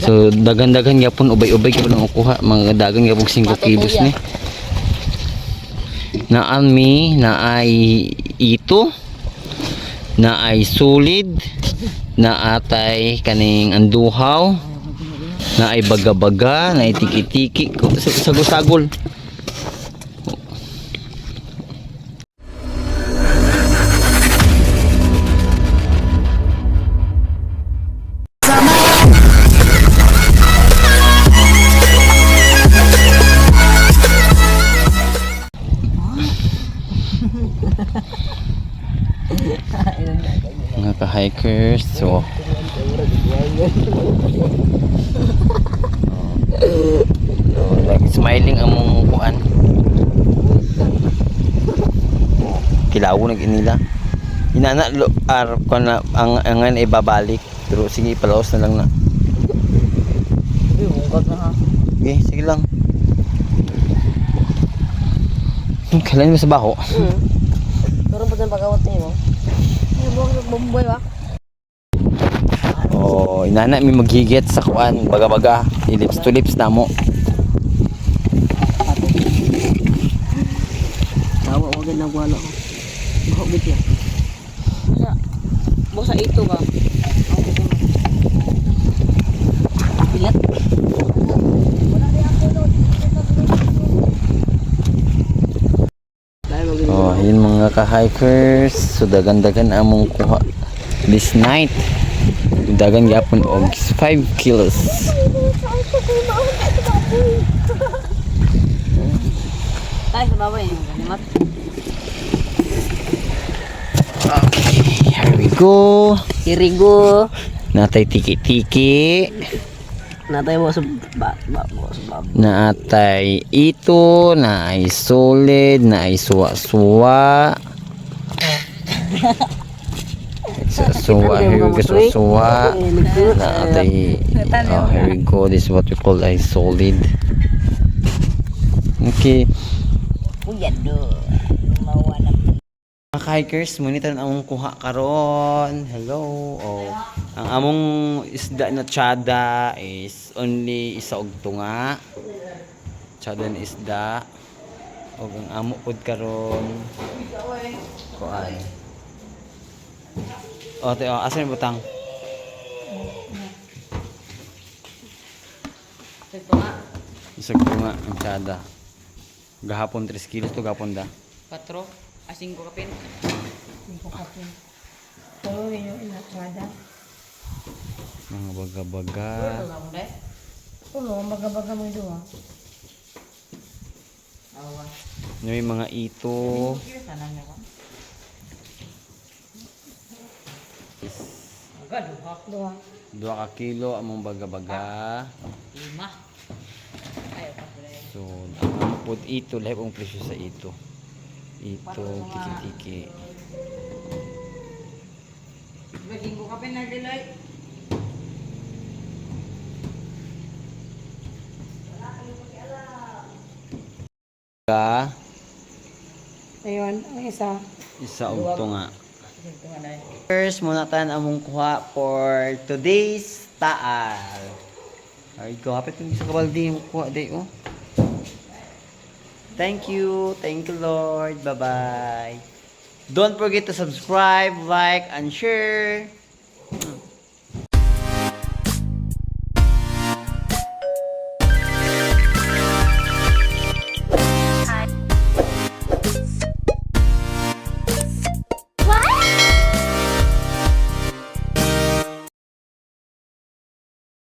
So daghan-daghan gyapon, ubay-ubay gyapon ang kuha, mga dagan gyapon 5 kilos ni. Naan mi naay ito, naay sulid, naatay kaning anduhaw, naay baga-baga, naay tiki-tiki, sagol-sagol. Mga ka-hikers, so like smiling among kuan. Kilaw nag inila. Inana lo ar kuan na ang angan ibabalik pero sige, ipalaos na lang na. Uy, bungkag na ha. Okay, sige lang. Kailan mo sa baho? Pero pa pagawat niyo mo. Ay, buwag nagbomboy ba? Oh, inana mi maghigit sa kuan, baga-baga, lips to lips na mo. Tawa wa gid nagwala ko. Baho gid siya. Sa busa ito ba? Pilat. Dahil mag Oh, yun mga ka-hikers. So dagan-dagan among kuha this night. Dagan gyapon og 5 kilos. Tayo sa baba yun. Ganimat. Okay, here we go. Irigo. Natay tiki-tiki, Natay mo sa ba ba mo sa ba. naatay ito, naay solid, naay suwa-suwa. Suwa, here we go, suwa. Naatay, oh, here we go. This is what we call a solid. Okay. Uyan do. Mawala. Mga hikers, ngunit ang among kuha karon. Hello. Oh. Ang among isda na tsada is only isa og tunga. Tsada na isda. Og ang amo pod karon. Kuan. O, te, oh, asa yung butang? Isa og tunga ang tsada. Gahapon 3 kilos to gahapon da. Patro. Asing ko kapin. Mga baga-baga. Ulo, baga-baga mo ito ah. Ano yung mga ito? Duha. 2 ka kilo among baga-baga. Lima. So, ang ampod ito, lahi pong presyo sa ito. Ito, tiki-tiki. Baging ko kapin na diloy. Ka, Ayun, ang isa. isa og tunga. First, muna tayo among kuha for today's taal. Ay, go, hapit yung isa kabaldi yung kuha day, oh. Thank you. Thank you, Lord. Bye-bye. Don't forget to subscribe, like, and share.